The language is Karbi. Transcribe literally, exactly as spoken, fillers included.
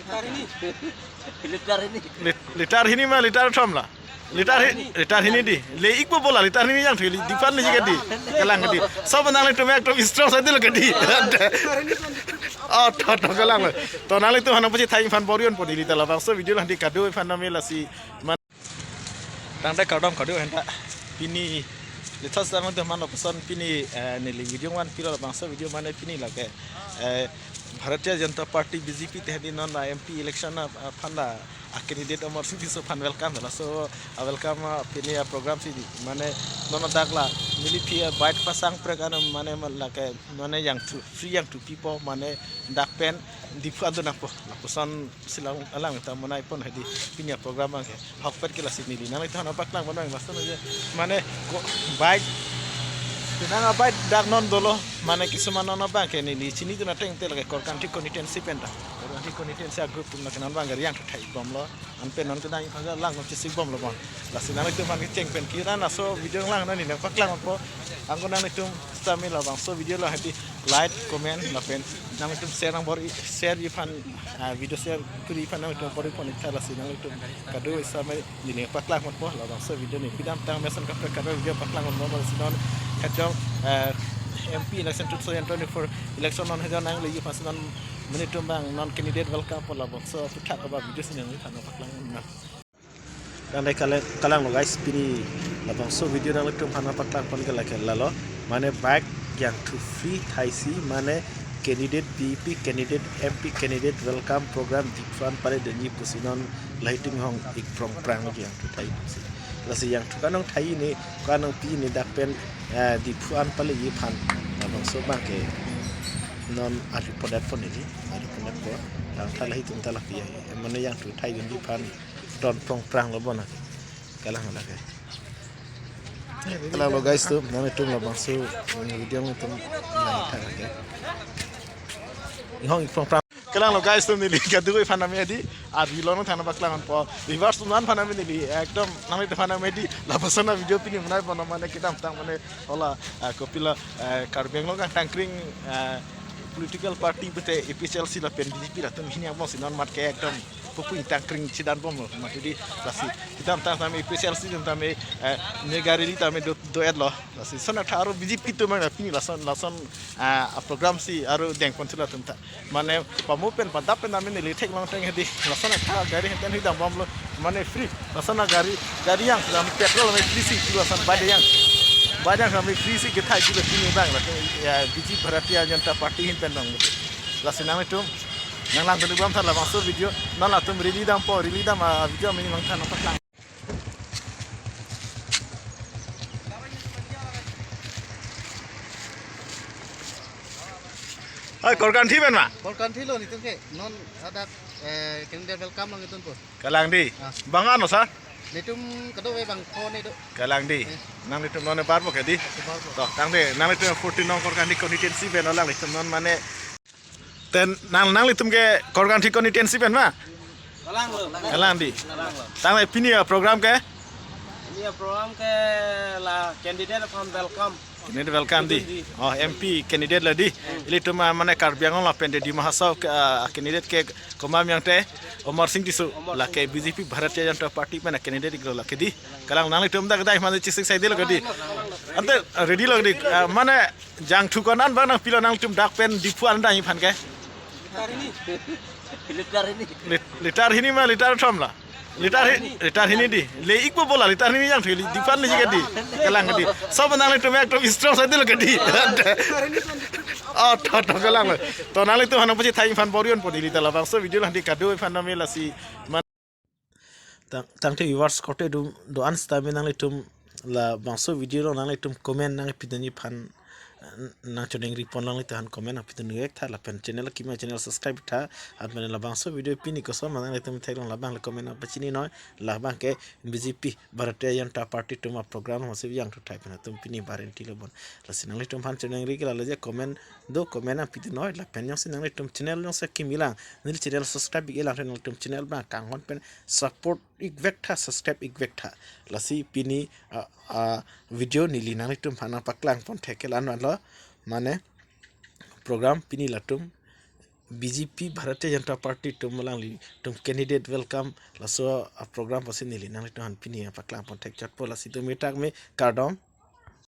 Liter hini. Lit-, liter hini ma, liter thom la. Liter hi-, liter hini di. Le ikpo bola, liter hini jangthu, le diphan le jika di. Kalang di. Sob nanglitum ekdom strong sa di lo ke di. Oh, to, to, kalang lo. To nanglitum aphan pachethai aphan bor-i ponpo di, liter labangso video lang di kado aphan nami lasi. Tangte kardom kado henta pini lithos tang te man opson pini, eh, neli video van pilo labangso video mane pini lake, eh, Bharatiya Janata Party B J P te hedi non la M P election a, a, aphan la a candidate Amarsing Tisso aphan welcome laso a welcome, ah, pini a program si mane non dak la neli phi a bike pasang prek ano mane lake mane jangthu free jangthu pipo mane dak pen Diphu an do nangpo lapuson si lang alang ta monai pon hedi pini a program abang ke. Ahokpet ke lasi neli nanglitum aphan paklang pon abang master je mane ko bike nang a bike dak non dolo mane kisuman non abang ke neli chinidun ateng te lake Korkanthi constituency pen ta. Korkanthi constituency a group atum lake non abang ke riang thai bomlo. Anpen non kedang iphan lang non chesik bomlo bon. Lasi nanglitum aphan kecheng pen kiran aso video lang nani nangpaklang ponpo. Angko nanglitum sitame labangso video lo hedi like, comment, lapen nanglitum share nang bor-i, share iphan, ah, video share kuri iphan nanglitum bor-i pon itha lasi nanglitum kado sitame neli nangpaklang ponpo labangso video ne pidam tang mesen kaprek kaprek video paklang ponpo lasi non hejong, eh, M P election two thousand twenty-four election non hejong nangle iphan si non menitum abang non candidate welcome po labangso puthak aba video si neli than paklang na. Tangte kalang, kalang lo guys, pini labangso video nanglitum aphan paklang pon ke lake lalo. Mane bike jangthu free thaisi, mane candidate B J P candidate M P candidate welcome program Diphu an pale dunji pusi non lahei atum hong ik prong prang jangthu thai pusi. Lasi jangthu kanong thai ne, kanong pi ne dak pen, eh, Diphu an pale ji aphan labangso abang ke non ari podat pon neli, ari podat po. Tangte lahei atum ta la pi ai. Mane jangthu thai dunji aphan ton prong prang lo bon lake. Kalang lake. Kalang lo guys atum, nanglitum labangso, mm, video atum nang tha lake. Inghong ik prong prang. Kalang lo guys atum neli kado iphan nami hedi. Ari lo nang than paklang ponpo. Viewers atum aphan nami neli ekdom nanglitum aphan nami hedi. Lapuson a video pini monai pon mane kedam tang mane hola, ah, kopilo, eh, Karbi Anglong kangtang kring, eh, political party bete A P H L C lapen B J P latum hini abang si non mat ke ekdom pupu ingtang kring chidan bomlo mati di lasi kedam tang tame A P H L C tame, eh, mega rally tame do, do-et lo lasi sona tharo B J P atum abang pini lason lason, ah, a program si aro deng pon si latum ta mane pamu pen padap pen tame neli theklong teng hedi lason tha gari henten hidam bomlo mane free lason gari gari yang sedang petrol tame free si kilo lason bade yang bade yang tame free si kethai kilo pini abang latum ya B J P Bharatiya Janata Party ahin pen abang lasi nanglitum nang lang tadi bom tha labangso video non latum rally dampo rally dam a video mini lang than paklang. Hai Korkanthi pen ma? Korkanthi lo nitum ke non adak, eh, candidate welcome lang itum po. Kalang di. Ah. Bang ano sa? Nitum kado we bang pho ne do. Kalang di. Eh. Nanglitum non bar po ke di. Bar po. To tangte nanglitum fourteen nong Korkanthi constituency pen lang itum non mane Ten nang nanglitum ke Korkanthi constituency pen ma? Kalang lo. Kalang di. Kalang lo. Tangte pini a program ke? Pini a program ke la candidate aphan welcome. Candidate welcome di. Di. Oh, M P candidate la di. Hmm. Ilitum, ah, mane Karbi Anglong lapen di Dima Hasao ke, ah, candidate ke komat yang te Amarsing Tisso. Amarsing. Lake B J P Bharatiya Janata Party pen candidate iklo lake di. Kalang nanglitum dak dai mane chesik sai di lo ke di. Ante ready lo di. Ah, mane jangthu ko-an abang nangpilo nangtum dak pen Diphu an dai aphan ke? Liter hini. Liter hini. Lit-, liter hini ma liter thom la. Liter hi-, liter hini di. Le ikpo bola liter hini jangthu le Diphu an le jika di. Kalang di. Sob nanglitum ekdom strong sa di lo ke di. Oh, to, to, kalang lo. To nanglitum aphan pachethai aphan bor-i ponpo di liter labangso video lang di kado aphan nami lasi. Tang, tangte viewers korte do, do-an sitame nanglitum labangso video lo nanglitum comment nangpidunji aphan, eh, nangchoningri pon nanglitum aphan comment nangpidun vek tha lapen channel kimi channel subscribe tha, anpen labangso video pini koson ma nanglitum theklong labang le comment nangpachini noi, labang ke B J P Bharatiya Janata Party atum a program ho si jangthu thai pen atum pini barenti lo bon. Lasi nanglitum aphan choningri ke lalo je comment do comment nangpidun noi lapen jongsi nanglitum channel jongsi kimi lang neli channel subscribe ik lang nanglitum channel abang kanghon pen support ik vek tha, subscribe ik vek tha. Lasi pini, ah, ah, video neli nanglitum aphan nangpaklang pon thek ke la-an lo. Mane program pini latum B J P, Bharatiya Janata Party atum alanglitum candidate welcome laso a program pusi neli nanglitum aphan pini paklang pon thekchotpo, lasi tumi tak me kardom.